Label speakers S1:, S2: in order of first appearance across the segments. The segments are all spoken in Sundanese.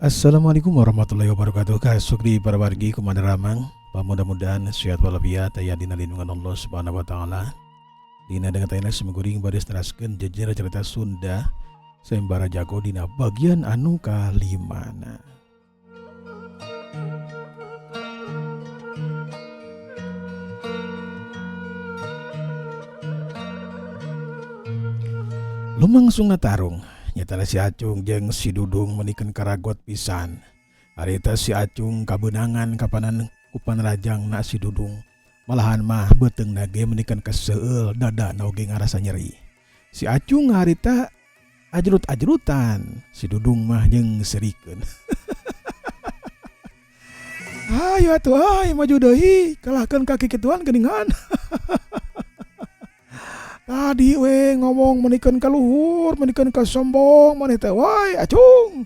S1: Assalamualaikum warahmatullahi wabarakatuh. Kasuk di para wargi kumaha daramang. Mudah-mudahan sehat walafiat aya dina lindungan Allah Subhanahu wa taala. Dina dengan tayana simkuring bade teraskeun jejer cerita Sunda Sembara Jago dina bagian anu kalimana. Lumangsungna tarung nyatana si Acung jeung si Dudung menikeun karagot pisan. Harita si Acung kabeunangan kapanan ku panrajangna si Dudung. Malahan mah beuteungna ge menikeun keseul dadana oge ngarasa nyeri. Si Acung harita ajrut-ajrutan, si Dudung mah jeung seurikeun. Hayu atuh ay maju deui kalahkeun ka kikituan geuningan. Tadi we ngomong menikeun ka luhur, menikeun ka sombong maneh teh wae Acung.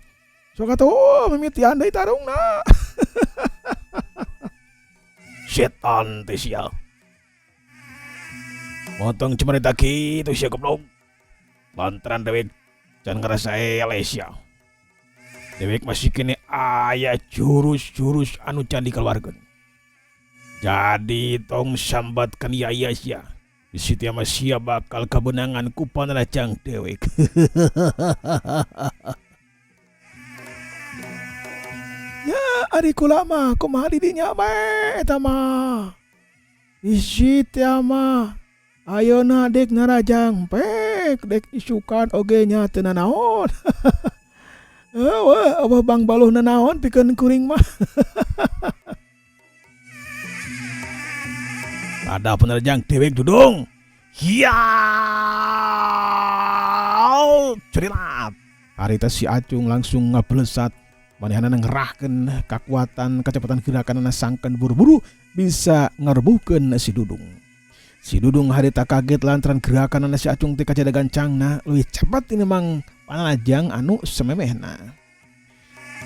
S1: Sok atuh mimitian deui tarungna. Setan teh sia. Motong cumarita kitu sia goblok. Lantaran dewek can ngarasa eleh sia. Dewek masih keneh aya jurus-jurus anu can dikaluarkeun. Jadi tong sambatkan yaya sia. Bisi teh mah sia bakal kabeunangan ku panarajang dewek. Nya ari kula mah kumaha di dinya bae eta mah. Bisi teh mah ayeuna dek narajang pek dek isukan oge nya teu nanaon. Eueuh eueuh bang baluh nanaon pikeun kuring mah. Ada penerjang dewek Dudung. Hiau cerilat. Harita si Acung langsung ngablesat. Manehanana ngerahkeun kakuatan kecepatan gerakanana sangkan buru-buru bisa ngarebuhkeun si Dudung. Si Dudung harita kaget lantaran gerakanana si Acung teh kacida gancangna leuwih cepat ini mang panajang anu sememehna.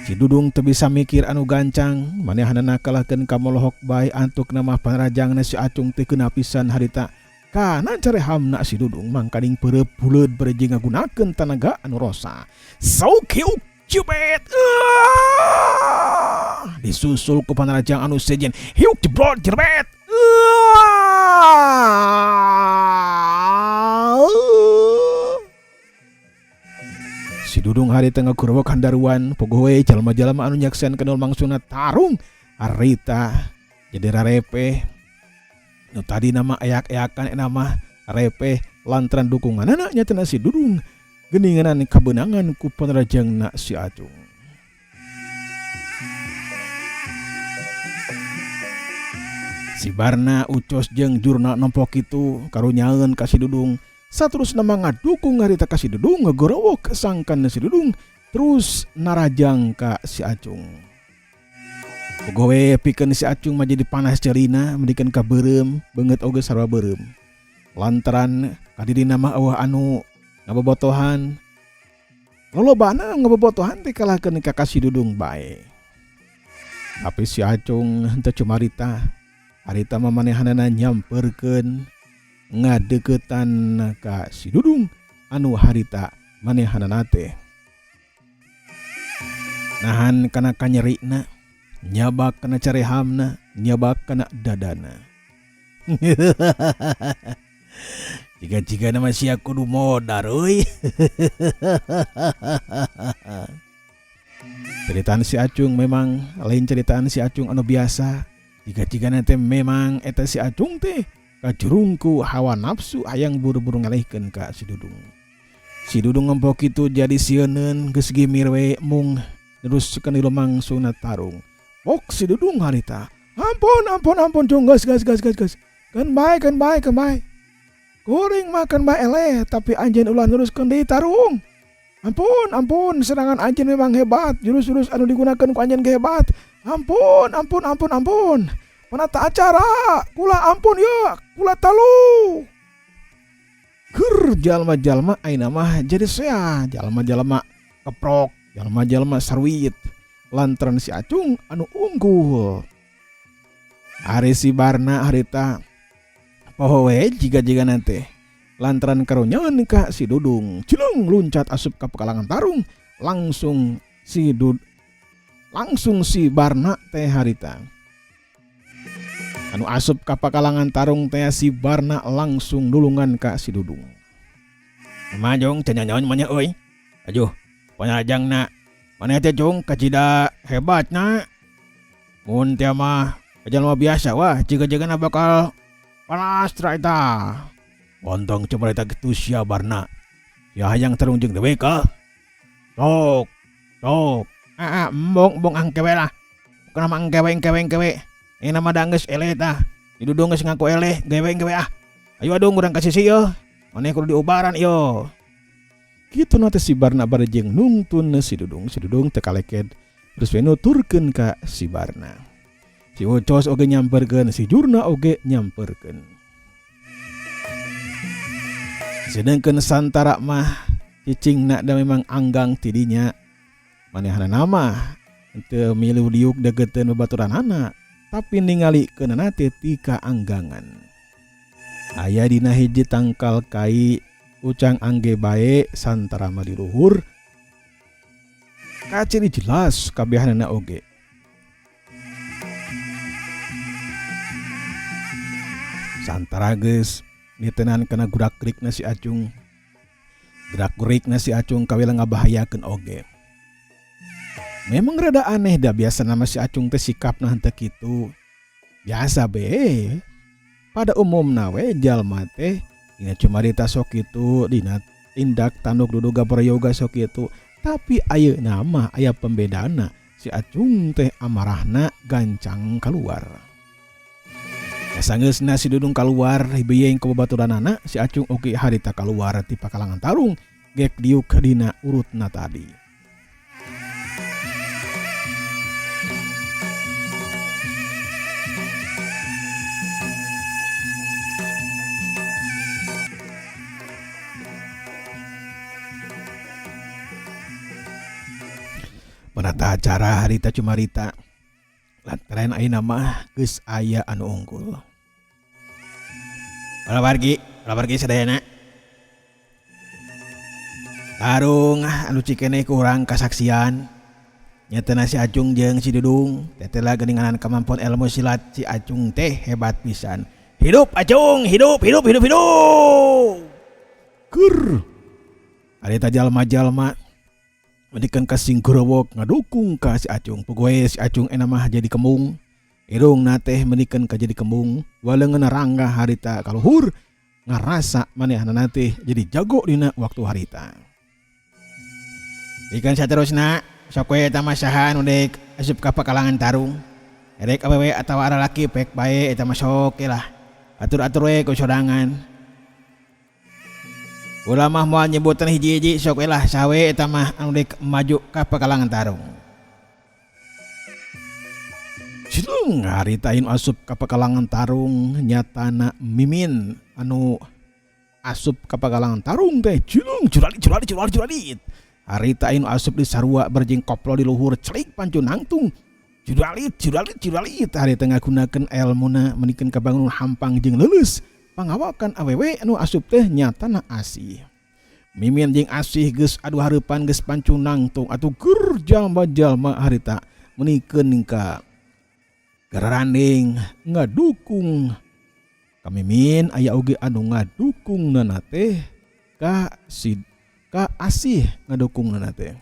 S1: Si Dudung teu bisa mikir anu gancang, manehanana kalahkeun ka molohok bae antukna mah panarajangna si Acung teh keuna pisan harita. Kana carehamna si Dudung mangkaning peureub buleud bari jeung ngagunakeun tanaga anu rosa. Saukiuk jebet. Ah! Disusul ku panarajang anu sejen hiuk jebrot jerbet. Ah! Si Dudung harita ngagorowok handaruan pogoh we jalma-jalma anu nyaksian kenul mangsuna tarung harita jadi rarepeh. Nu tadi nama eak-eakan eta mah repeh lantaran dukunganana nyatana si Dudung geuninganan kabeunangan ku panarajangna si Acung. Si Barna Ucos jeung Jurna nempo kitu karunyaeun ka si Dudung saterusna mah ngadukung harita ka si Dudung ngagorowok sangkan si Dudung terus narajang ka si Acung. Pogoh we pikeun si Acung mah jadi panas ceulina mendikeun ka beureum beungeut oge sarua beureum. Lantaran kadirina mah eueuh anu ngabobotohan. Lolobana ngabobotohan teh kalahkeun ka si Dudung bae. Tapi si Acung henteu cumarita. Harita mah manehanana nyamperkeun ngadeukeutan ka si Dudung anu harita manehanana teh. Nahan kana kanyerina, nyabak kana carehamna, nyabak kana dadana. Jiga-jiga nama sia kudu modar euy. Ceritaan si Acung memang lain ceritaan si Acung anu biasa. Jiga-jiga nanti memang eta si Acung teh kajurungku hawa nafsu hayang buru-buru ngalehkeun ka si Dudung. Si Dudung ngempok itu jadi sieuneun geus gimir we mung neruskeun lumangsungna tarung. Pok si Dudung harita. Ampun ampun ampun Cung geus geus geus geus geus. Keun bae keun bae keun bae. Kuring mah keun bae eleh tapi anjeun ulah neruskeun deui tarung. Ampun ampun serangan anjeun memang hebat, jurus-jurus anu digunakeun ku anjeun ge hebat. Ampun ampun ampun ampun. Penata acara, kula ampun ya, kula talu. Keur jalma-jalma ayeuna mah jadi sea, jalma-jalma keprok, jalma-jalma sarwit lantaran si Acung anu unggul. Ari si Barna harita poho we jiga-jiga nanti lantaran karunyaeun ka si Dudung cilung luncat asup ka pekalangan tarung langsung si Dud Langsung si Barna teh harita. Anu asup ka pakalangan tarung teh si Barna langsung nulungan ka si Dudung. Majong teu nyanyaon mah nya euy. Ajuh, panajangna maneh teh Jung kacida hebatna. Mun teh mah jalma biasa wah jiga-jigana bakal palastra eta. Ontong coba eta kitu sia Barna. Sia hayang tarung jeung dewek ka? Sok, sok. Aa, embung embung angke we lah. Bukan mah engke we engke we engke we. Ini mah da geus eleh tah. Di Dudung geus ngaku eleh, gewe engke we ah. Ayo adung urang ka sisi yeuh. Maneh kudu diubaran ieu. Kitu na teh si Barna bari jeung nungtun si Dudung. Si Dudung teu kaleked terus we nuturkeun ka si Barna. Si Ucos oge nyamperkeun, si Jurna oge nyamperkeun. Sedengkeun Santara mah cicingna da memang anggang ti dinya. Manehanana mah teu milu diuk deukeuteun babaturanana, tapi ningalikeunana teh ti kaanggangan. Aya dina hiji tangkal kai ucang angge bae Santara mah di luhur. Kaciri jelas kabehanana oge. Santara geus nitenan kana gurak-gerikna si Acung. Gerak-gerikna si Acung kawila ngabahayakeun oge. Memang rada aneh da biasa nama si Acung teh sikapna henteu kitu. Biasa be. Pada umumna we jalma teh dina cumarita sok kitu, dina tindak tanduk duduga prayoga sok kitu. Tapi ayeuna mah aya pembedana, si Acung teh amarahna gancang kaluar. Sanggeusna si Dudung kaluar hibeuyeung ka babaturanana, si Acung oge harita kaluar ti pakalangan tarung gek diuk dina urutna tadi. Penata acara harita cumarita lantaran ayeuna mah geus aya anu unggul. Palawargi, palawargi sadayana. Tarung anu cikeneh ku urang kasaksian. Nyatana si Acung jeung si Dudung tetela geuninganan kamampuan ilmu silat si Acung teh hebat pisan. Hidup Acung, hidup, hidup, hidup, hidup. Keur harita jalma-jalma mendikeun ka singkurewok ngadukung ka si Acung. Puguh si Acung ena mah jadi kembung. Irungna teh mendikeun ka jadi kembung. Waleungeunna rangga harita kaluhur ngarasa manehanana teh jadi jago dina waktu harita. Pikeun saterusna sok we eta mah saha nu deuk asup ka pakalangan tarung. Erek awewe atawa aralaki pek bae eta mah sok we lah. Atur-atur we ku sorangan. Ulah mah moal nyebutan hiji-hiji sok we lah saha we eta mah anu deuk maju ka pakalangan tarung. Silung harita anu asup ka pakalangan tarung nyatana Mimin anu asup ka pakalangan tarung teh cilung curalit curalit curalit curalit. Harita anu asup di sarua berjing koplo di luhur celik pancun nangtung curalit curalit curalit. Harita ngagunakeun elmuna menikeun ka bangun hampang jeung leuleus pangawakan awewe anu asup teh nyatana Asih. Mimin jeung Asih geus adu hareupan geus pancung nangtung atuh ger jalma-jalma harita menikeun ka gararanding ngadukung ka Mimin aya oge anu ngadukung nana teh ka si ka Asih ngadukung nana teh.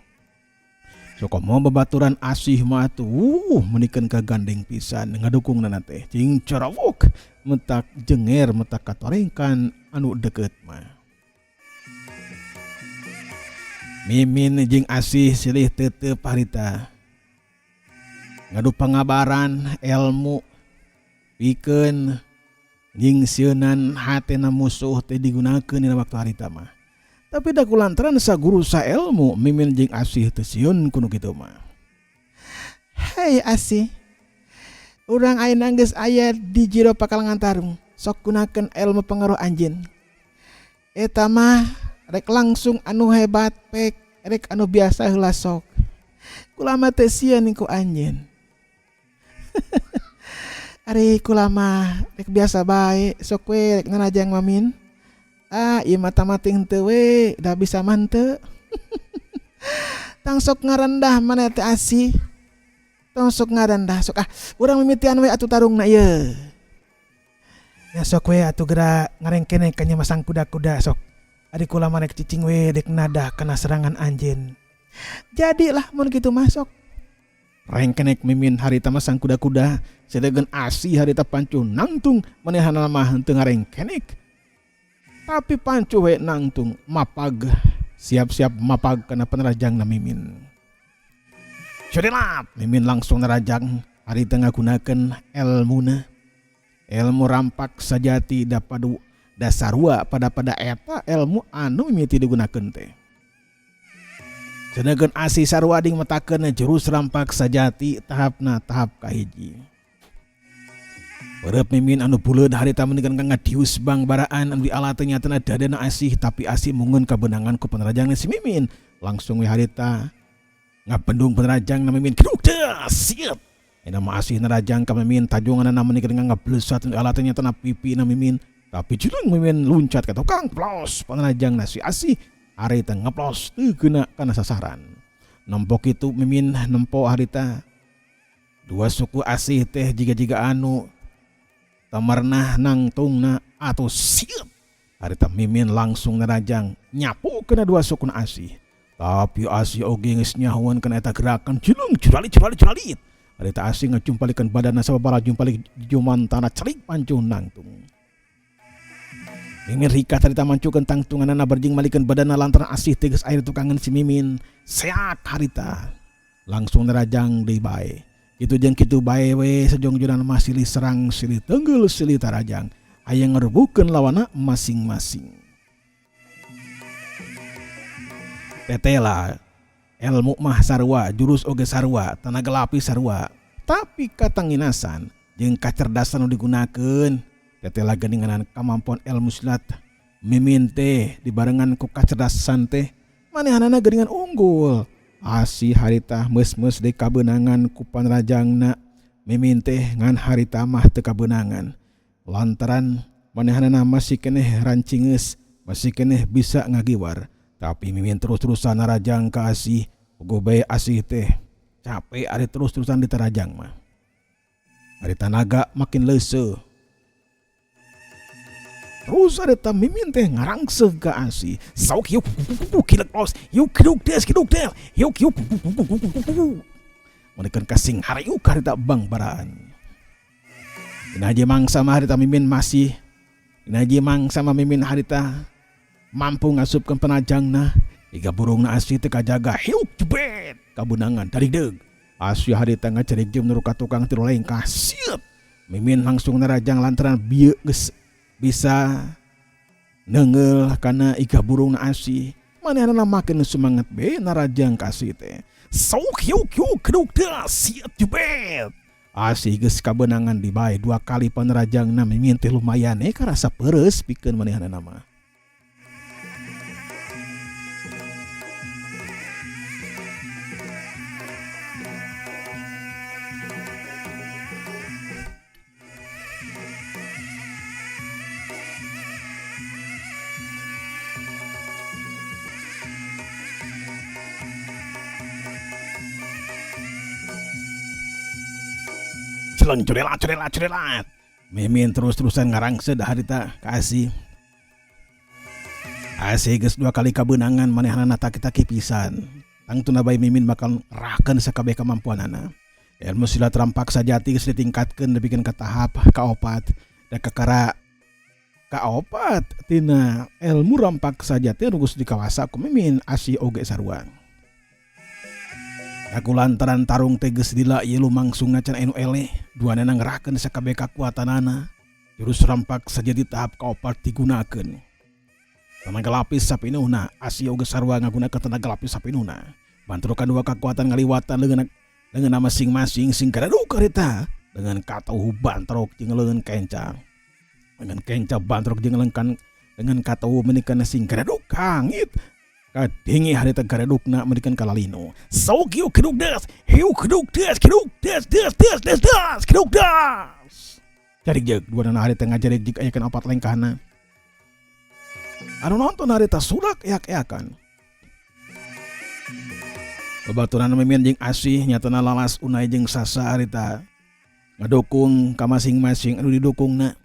S1: Sokomo babaturan Asih mah atuh menikeun ka gandeng pisan ngadukung nana teh cing carawok metak jenger metak katorengkan anu deukeut mah. Mimin jeung Asih silih tetep harita ngadu pangabaran ilmu pikeun nyingsieunan hatena musuh teh digunakeun dina waktu harita mah. Tapi da kulantaran saguru saelmu Mimin jeung Asih teu sieun ku nu kitu mah. Hei Asih, urang ayeuna geus aya di jero pakalangan tarung, sok gunakeun ilmu pengaruh anjeun. Eta mah rek langsung anu hebat pek, rek anu biasa heula sok. Kula mah teu sieun ku anjeun. Ari kula mah rek biasa bae, sok we rek nganajang Mamin. Ah, ieu mah tamating henteu we, da bisa mah henteu. Tang sok ngarendah maneh teh Asih. Tong sok ngaran dah sok ah urang mimitian we atuh tarungna ieu. Nya sok we atuh geura ngarengkenek ka nya masang kuda-kuda sok. Ari kula mah rek cicing we dek nadah kana serangan anjeun. Jadi lah mun kitu mah sok. Rengkenek mimin harita masang kuda-kuda sedeukeun asih harita pancuh nangtung manehanna mah henteu ngarengkenek. Tapi pancuh we nangtung mapag siap-siap mapag kana panarajangna mimin. Curilat mimin langsung narajang harita ngagunakeun elmuna. Elmu rampak sajati da padu da sarua pada-pada eta elmu anu mimiti digunakeun teh. Sedengkeun asih sarua ding metakeun jurus rampak sajati tahapna tahap kahiji. Perep mimin anu buleud harita mendingan ka ngadius bang baraan anu diala teh nyatana dadana asih tapi asih mungun kabeunangan ku panarajangna si mimin. Langsung we harita ngabendung panarajangna mimin keduk teh siet. Ena mah asih narajang ka mimin tajunganana mendingan ngablesat anu diala teh nyatana pipina mimin tapi jeleng mimin luncat ka tukang plos panarajangna si asih harita ngeplos teu kena kana sasaran. Nempo kitu mimin nempo harita dua suku asih teh jiga-jiga anu tamarnah nangtungna atau siap harita mimin langsung narajang nyapu kena dua suku na asih tapi asih oge geus nyahoan kana eta gerakan jeleng juralit juralit juralit harita asih ngajumpalikeun badanna sababaraha jumpalik jumantana cerik pancuh nangtung. Mimin rikat harita mancukeun tangtunganana barjing malikeun badanna lantaran asih teh geus aya tukangan si mimin seak harita langsung narajang deui bae. Kitu jeung kitu bae we sejongjonan mah silih serang silih tenggel silih tarajang hayang ngarubuhkeun lawanna masing-masing. Tetela elmu mah sarua, jurus oge sarua, tanaga lapis sarua, tapi katanginasan jeung kacerdasan nu digunakeun. Tetela geuninganan kamampuan elmu silat mimin teh dibarengan ku kacerdasan teh manehanana geuningan unggul. Asih harita meus-meus deui kabeunangan ku panrajangna mimin teh ngan harita mah teu kabeunangan lantaran manehanana masih keneh rancingeus masih keneh bisa ngagiwar tapi mimin terus-terusan narajang ka asih puguh bae asih teh capek ari terus-terusan ditarajang mah ari tanaga makin leuseuh. Terus harita mimin teh ngarangseuh ka asih sauk yuk kilek los yuk kiduk des kiduk des yuk yuk menekan kasing hariuk harita bang baraan. Dina hiji mangsa mah harita mimin masih dina hiji mangsa mah mimin harita mampu ngasupkeun panajangna iga burungna asih teh kajaga hiuk jebet kabeunangan darigdeug asih harita ngacerik jeung nu ka tukang tilu lengkah sieup mimin langsung narajang lantaran bieu geus bisa neunggeul kana iga burungna asih manehanana makin semangat be narajang ka asih teh sauk hiuk hiuk keduk teh sieup jebet asih geus kabeunangan di bae dua kali panarajangna mimin teh lumayan karasa peureus pikeun manehanana mah. Celeng curelat curelat curelat mimin terus-terusan ngarangseuh harita ka asih. Asih geus dua kali kabeunangan manehanana taki-taki pisan. Tangtuna bae mimin bakal ngerahkeun sakabeh kamampuanana. Ilmu silat rampak sajati geus ditingkatkeun nepikeun ka tahap kaopat da kakara kaopat tina ilmu rampak sajati anu geus dikawasa ku mimin asih oge sarua. Aku lantaran tarung teh geus lila ieu lumangsungna can anu eleh duanana ngerahkeun sakabeh kakuatanana. Jurus rampak sajati tahap kaopat digunakeun. Tenaga lapis sapinuhna asih oge sarua ngagunakeun tenaga lapis sapinuhna. Banturukan dua kakuatan ngaliwatan leungeunna masing-masing sing garaduk harita dengan katauh bantrok jeung leungeun kenca. Dengan kenca bantrok jeung lengkan dengan katauh meunikan sing garaduk hangit. Kadenge harita garadukna meunikan kalalino. Sok yuk keduk das, yuk keduk das, keduk das das das das das, keduk das. Jarik jeung duanana harita ngajarik jeung aya kana opat lengkahna. Anu nonton harita surak eak-eakan. Babaturan Mimin jeung Asih nyatana Lalas Unai jeung Sasa harita ngadukung ka masing-masing anu didukungna.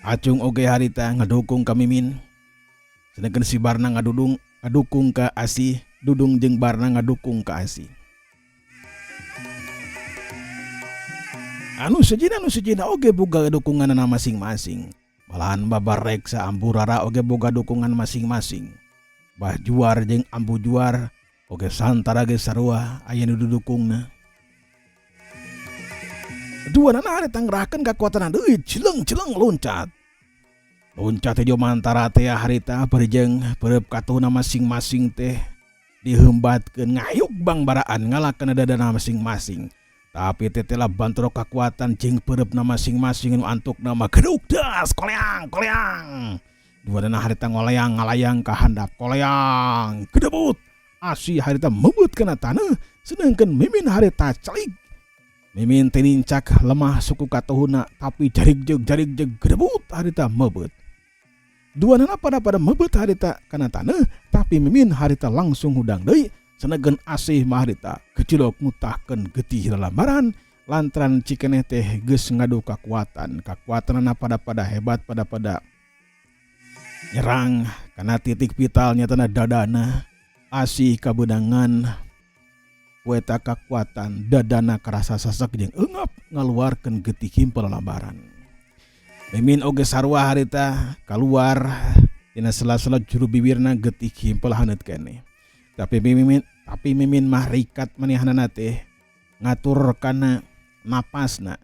S1: Acung oge harita ngadukung ka Mimin. Sedangkan si Barna ngadudung ngadukung ka Asih, Dudung jeung Barna ngadukung ka Asih. Anu sejina oge boga dukunganna masing-masing. Malahan babareksa Amburara oge boga dukungan masing-masing. Bah Juar jeung Ambu Juar oge Santara ge sarua aya nu didukungna. Duanana harita ngerahkeun kakuatan deui, cileng-cileng loncat. Loncat teh mantara teh harita bari jeung peureub katuhna masing-masing teh dihembatkeun ngayuk bangbaraan ngalakeun dadana masing-masing. Tapi tetela bantrok kekuatan jeung peureubna masing-masing nu antukna mah geduk das koleang koleang. Duanana harita ngoleang ngalayang ka handap koleang gedebut. Asih harita meubet kana taneuh sedangkan Mimin harita celik. Mimin teh nincak lemah suku katuhuna tapi jarik jeung jarik jeung gedebut harita meubet. Duanana pada meubet harita kana taneuh tapi Mimin harita langsung hudang deui. Senegen Asih mah harita gejlok mutahkeun getih lambaran lantaran cikeneh teh geus ngadu kakuatan. Kakuatanna pada hebat pada nyerang kana titik vital nyatana dadana. Asih kabeunangan weta kakuatan dadana karasa sasek jeung eungap ngaluarkeun getih himpel lambaran. Mimin oge sarua harita kaluar dina sela-sela juru bibirna getih himpel haneut keneh. Tapi Mimin mah rikat manehanana teh ngatur kana napasna,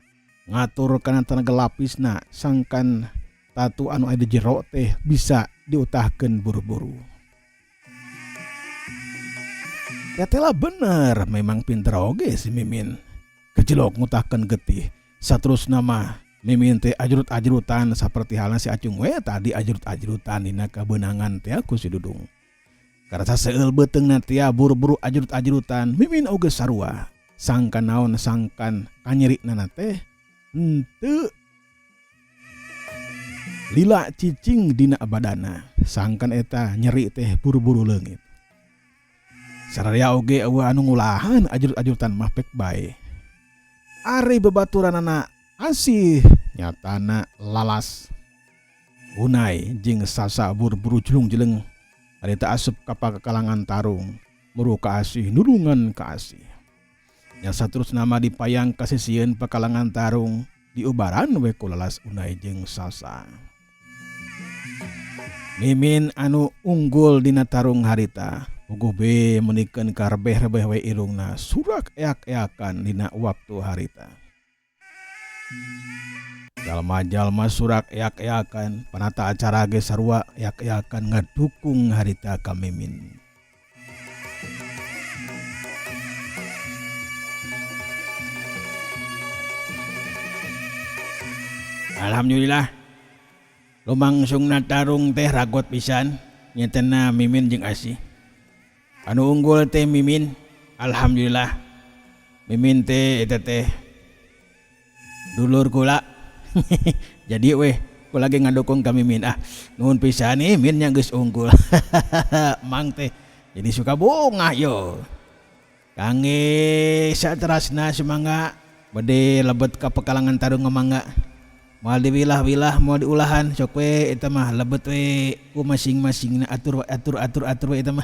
S1: ngatur kana tenaga lapisna sangkan tatu anu aya di jero teh bisa diutahkeun buru-buru. Tetela bener memang pinter oge si Mimin. Kejelok ngutahkeun getih. Saterusna mah Mimin teh ajrut-ajrutan saperti halna si Acung we tadi ajrut-ajrutan dina kabeunangan teh ku si Dudung. Karasa seueul beuteungna teh buru-buru ajrut-ajrutan Mimin oge sarua. Sangkan naon sangkan kanyerina teh henteu lila cicing dina badana. Sangkan eta nyeri teh buru-buru leungit. Sararea oge eueuh anu ngulahan ajrut-ajrutan mah pek bae. Ari babaturanana Asih nyatana Lalas Unai jeung Sasa buru-buru jelung-jeleng harita asup ka pakalangan tarung muru ka Asih nulungan ka Asih. Nya saterusna mah dipayang ka sisieun pakalangan tarung diubaran we ku Lalas Unai jeung Sasa. Mimin anu unggul dina tarung harita puguh be menikeun ka rebeh-rebeh we irungna surak eak-eakan dina waktu harita. Jalma-jalma surak eak-eakan panata acara ge sarua eak-eakan ngadukung harita ka Mimin. Alhamdulillah lumangsungna tarung teh ragot pisan nyatana Mimin jeung Asih. Anu unggul teh Mimin, alhamdulillah Mimin teh eta teh dulur kula. Jadi weh kula ge ngadukung ka Mimin. Ah nuhun pisan nih Min nya geus unggul. Mang teh jadi suka bungah yo. Kangge saterasna sumangga bade lebet ka pekalangan tarung mangga. Moal diwilah-wilah moal diulahan sok we eta mah lebet we ku masing-masingna atur atur atur atur we eta mah.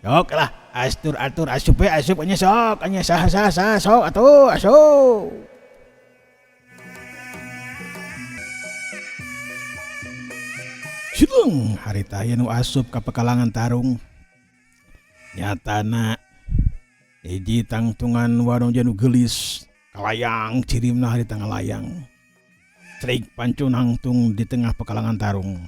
S1: Sok lah atur atur asup we asup nya sok nya sah sah sah sok atuh asup. Cilung harita aya nu asup ka pekalangan tarung. Nyatana hiji tangtungan warung janu geulis kalayang cirimna harita ngalayang. Cerik pancun hangtung di tengah pekalangan tarung.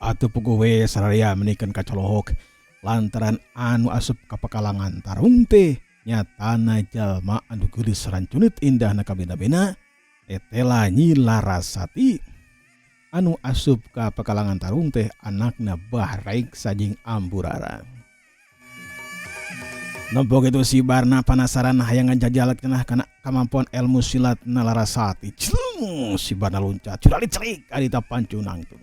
S1: Atuh puguh we sararea menikeun kacolohok lantaran anu asup ka pekalangan tarung teh nyatana jalma anu geulis rancunit indahna kabina-bina tetela Nyi Larasati. Anu asup ka pekalangan tarung teh anakna Bah Raiksa jeung Amburara. Nempo kitu si Barna panasaran hayang ngajajal cenah kana kamampuan ilmu silat na Larasati. Celung si Barna loncat, curali cerik harita pancun nangtung.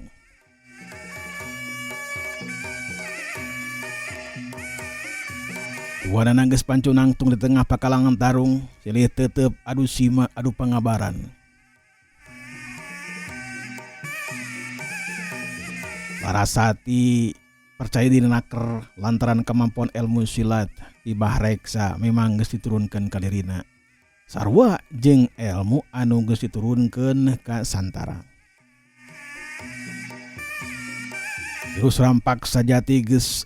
S1: Duanana geus pancu nangtung di tengah pakalangan tarung, silih tetep adu sima adu pangabaran. Larasati percaya diri naker lantaran kemampuan ilmu silat ti Bahreksa memang geus diturunkeun ka dirina. Sarua jeung ilmu anu geus diturunkeun ka Santara. Jurus rampak sajati geus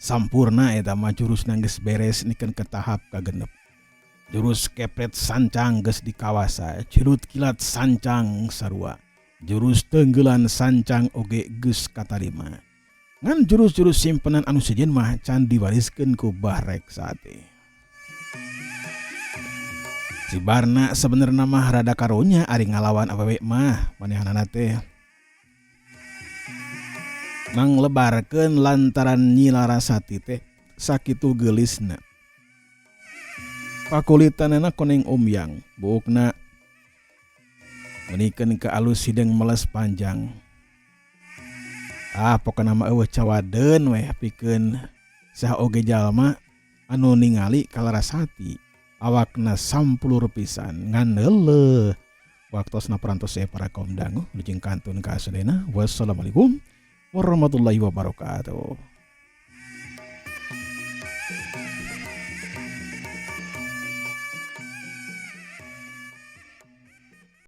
S1: sampurna eta mah, jurusna geus beres nikeun ke tahap kagenep. Jurus kepret sancang geus dikawasa, cilut kilat sancang sarua. Jurus tenggelan sancang oge geus katarima. Ngan jurus-jurus simpenan anu sejen mah can diwariskeun ku Bahreksa teh. Si Barna sebenarnya mah rada karunya ari ngalawan awewe mah manehanana teh. Manglebarkeun lantaran Nyi Larasati teh sakitu geulisna. Pakulitanana koneng umyang, buukna meunikeun ka alus hideung meles panjang. Ah, pokona mah eueuh cawadeun weh pikeun saha oge jalma anu ningali ka Larasati. Awakna sampulur pisan ngan heuleuh. Waktosna parantos saya para kaum dangu, wilujeng kantun ka sadayana. Wassalamualaikum warahmatullahi wabarakatuh.